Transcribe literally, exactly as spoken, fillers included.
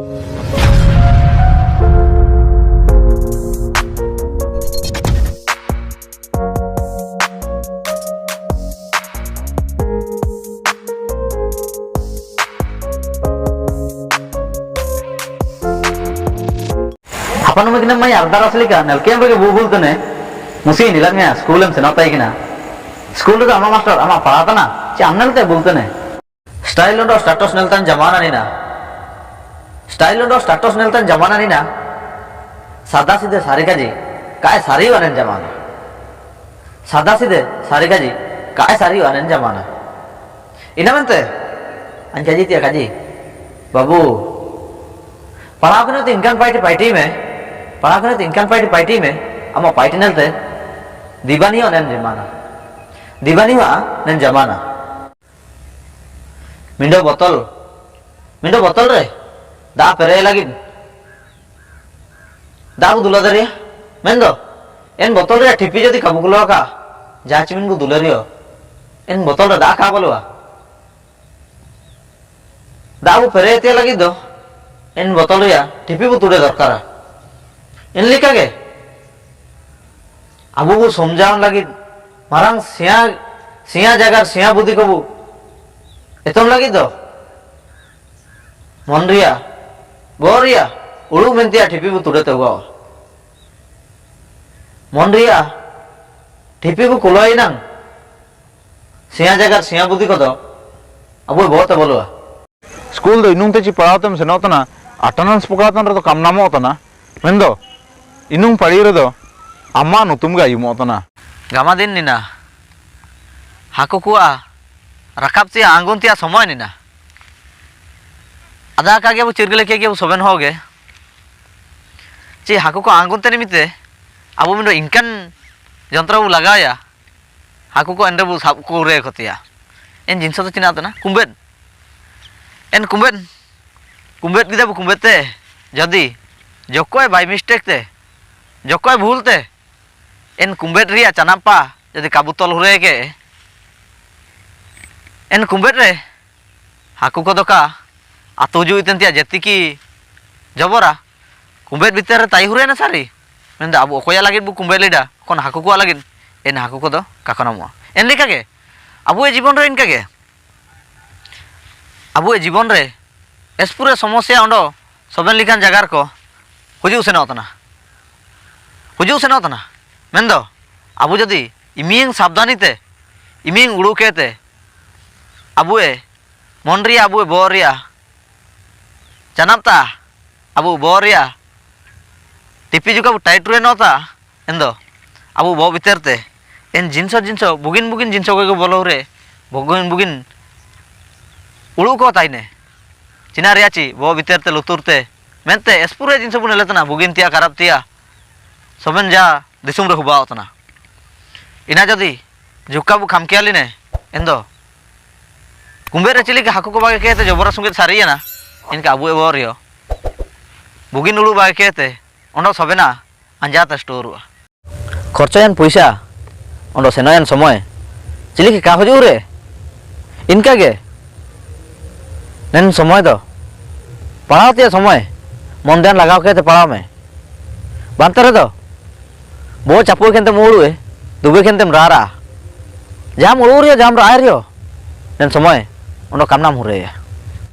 Hapa numa gina mai ardar asli ka, nalkem rege bu bultene. Musi nilak mea, school em senotai gina. School rega ama master, ama paratana, chi annel te bultene. Style undo status neltan jamana nina. Style undo status neltan jamana nina. Sada side sari kaji, kae sari wanen jamana. Sada side sari kaji, kae sari wanen jamana. Ina mente, ankaji tia kaji. Babu. Pala kene tinkan paiti paiti me. Pala kene tinkan paiti paiti me. Ama paiti nelte. Dibani wanen jamana. Dibani wanen jamana. Mindo botol. Mindo botol re. Da pere lagi. Da bu dula daria. Mendo. En botol re tipi jodi kabu kulo ka. Jasmine bu dula rio. En botol re da ka bolua. Da bu pere te lagi do. En botol re tipi bu tude dorkara. En lika ge. Abu bu somjaun lagi. Marang sia, sia jagar sia budi kabu. Eton lagi do. Mon ria, bo ria, ulu mentia tipi bu tude te uwa. Mon ria, tipi bu kuloi nang. Sia jagar sia budi kodo. Abu bo te bolua. School do inung te chi parao tem seno tana, attendance pokao tan re do kam namo tana. Mendo, inung pari re do, ama nutum ga yumo tana. Gama din nina. Haku kua, rakap tia, angun tia somoy nina. Ada kage bu chirgile kege bu soben hoge. Chi haku ko angun teni mite, abu mindo inkan jontro bu lagaya. Haku ko ende bu sab ko ure kotia. En jinso to china tana, kumbet. En kumbet, kumbet gida bu kumbet te, jodi, jokoi by mistake te, jokoi bhul te, en kumbet ria chanapa, jodi kabu tol hure ke. En kumbet re, haku ko doka, atu ju iten tia jeti ki, jobora, kumbet bhiter re tai hurena sari. Mende abu okoya lagid bu kumbet lida, kon haku kua lagid, en haku kodo kakana mua. En lika ge, abu e jibon re inka ge. Abu e jibon re, espure somosia ondo, soben likan jagar ko, huju seno tana. Huju seno tana. Mendo, abu jodi, imieng sabdani te, imieng ulu kete, abu e, mon ria, abu e boria, janap ta, abu boria, tipi juga bu tight re no ta, endo, abu bo bhiter te, en jinso jinso, bugin bugin jinso koi ko bolo hure, bugin bugin ulu ko taine, china ria chi, bo bhiter te lutur te, mente, espure jinso bu nele tana, bugin tia, karap tia, soben ja, disum re huba tana. Ina jodi, juka bu khamkia line, endo. Kumbet re chili ke haku ko bage kete jobora sungit sari na, inka abu e borio. Bugin ulu bage kete, ondo sobena, anja ta sturua. Khorcho en puisa, ondo seno en somoy. Chili ke ka huju re, inka ge. Nen somoy do. Parao tia somoy. Mon dian lagao kete parao me. Bantare do. Bo chapu kentem ulu e, dube kentem rara. Jam ulu rio, jam rai rio. Nen somoy, ondo kamnam hure ya.